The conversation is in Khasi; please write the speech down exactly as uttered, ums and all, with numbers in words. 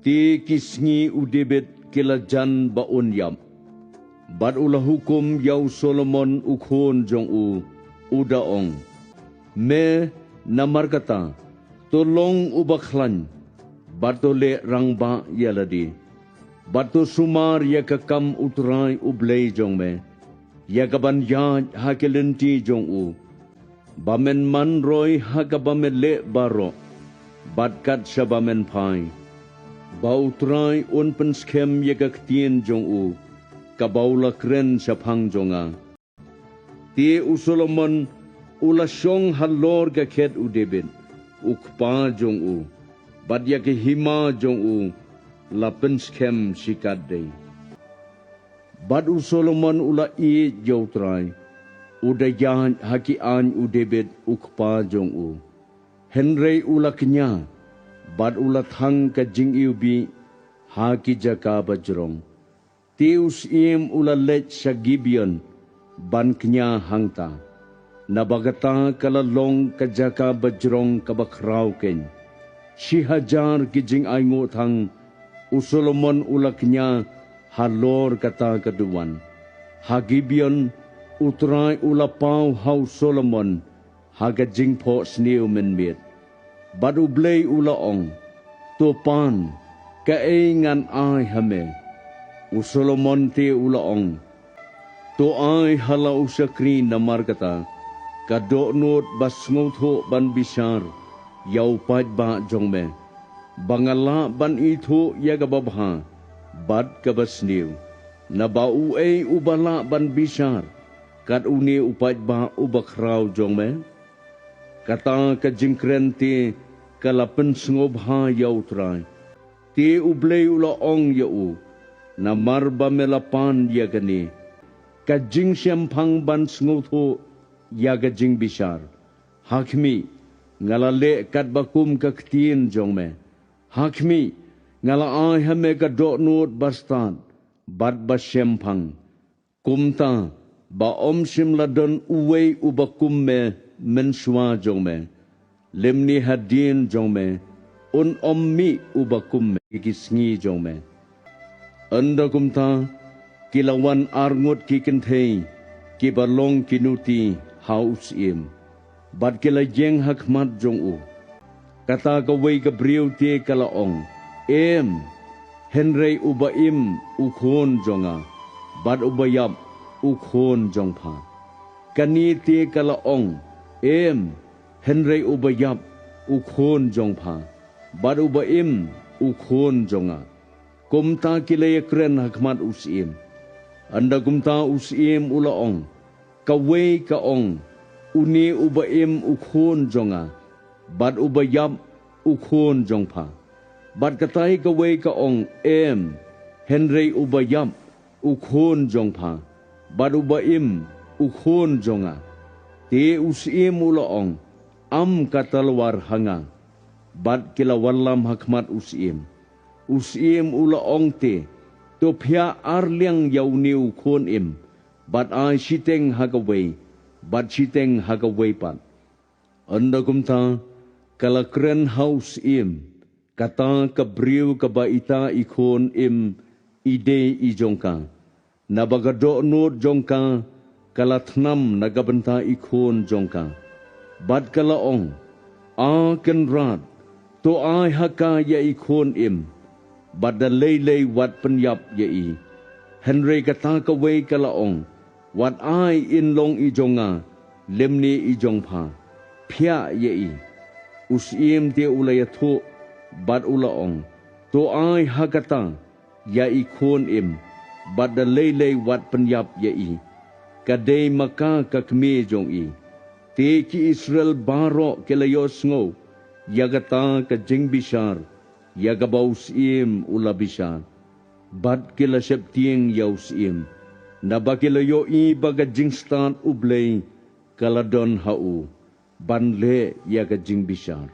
Te ki sngi u Dabid ki la jan ba un ïap, bad u la hukum ïa u Solomon u khun jong u, u da ong, Me, namarkata, to long u bakhlaiñ, bad to leh rangbah ïa lade, bad to sumar ïa ka kam u Trai u Blei jong me, ïa kaban ïaid ha ki lynti jong u, ba men man roi ha kaba me leh baroh, bad kat shaba men phai, ba u Trai un pynskhem ïa ka ktien jong u, kaba u la kren shaphang jong nga. Te u Solomon u la shong halor ka khet u Dabid, u kpa jong u, bad ïa ka hima jong u la pynskhem shikatdei. Bad u Solomon u la ïeit ïa u Trai, u da ïaid ha ki aiñ u Dabid u kpa jong u. Hynrei u la kñia, bad u la thang ka jingiwbih ha ki jaka bajrong. Te u syiem u la leit sha Gibeon ban kñia hangta, naba kata ka la long ka jaka bajrong kaba khraw keiñ. Shi hajar ki jingainguh thang u Solomon u la kñia halor kata ka duwan. Ha Gibeon, u Trai u la paw ha u Solomon ha ka jingphohsniew mynmiet. Bad u Blei u la ong, To pan, kaei ngan ai ha me? U Solomon te u la ong, To ai ha la u shakri namarkata ka dohnud ba sngewthuh ban bishar ïa u paidbah jong me, ba nga lah ban ithuh ïa kaba bha bad kaba sniew. Naba uei uba lah ban bishar kat une u paidbah uba khraw jong me? Kata ka jingkren te ka la pynsngewbha ïa u Trai. Te u Blei u la ong ïa u, Namar ba me la pan ïa kane ka jingshemphang ban sngewthuh ïa ka jingbishar, ha khmih, nga la leh katba kum ka ktien jong me. Ha khmih, nga la ai ha me ka dohnud ba stad bad ba shemphang. Kumta, ba ym shym la don uwei uba kum me mynshuwa jong me, lymne hadien jong me un ym mih uba kum me ha ki sngi jong me. Ynda kumta, ki la wan arngut ki kynthei kiba long ki nuti ha u syiem, bad ki la ïeng ha khmat jong u. Kata kawei ka briew te ka la ong, Em, hynrei uba im u khun jong nga, bad uba ïap u khun jong pha. Kane te ka la ong, Em, hynrei uba ïap u khun jong pha, bad uba im u khun jong nga. Kumta ki la ïakren ha khmat u syiem. Ynda kumta u syiem u la ong, Kawei ka ong, Une uba im u khun jong nga, bad uba ïap u khun jong pha. Bad katai kawei ka ong, Em, hynrei uba ïap u khun jong pha, bad uba im u khun jong nga. Te u syiem u la ong, Am ka talwar ha nga. Bad ki la wallam ha khmat u syiem. U syiem u la ong te, To phiah ar liang ïa une u khun im, bad ai shiteng ha kawei, bad shiteng ha kawei pat. Ynda kumta, ka la kren ha u syiem, Kata ka briew kaba ita i khun im i dei i jong ka. Naba ka dohnud jong ka ka la thnam na ka bynta i khun jong ka. Bad ka la ong, A Kynrad, to ai ha ka ïa i khun im, bad da lei lei wat pynïap ïa i. Hynrei kata kawei ka la ong, Wat ai in long i jong nga, lymne i jong pha, phiah ïa i. U syiem te u la ïathuh, bad u la ong, To ai ha kata ïa i khun im, bad da lei lei wat pynïap ïa i. Ka dei ma ka ka kmie jong i. Te ki Israel baroh ki la ïohsngew ïa kata ka jingbishar ïa kaba u syiem u la bishar. Bad ki la sheptieng ïa u syiem, naba ki la ïohi ba ka jingstad U Blei ka la don ha u ban leh ïa ka jingbishar.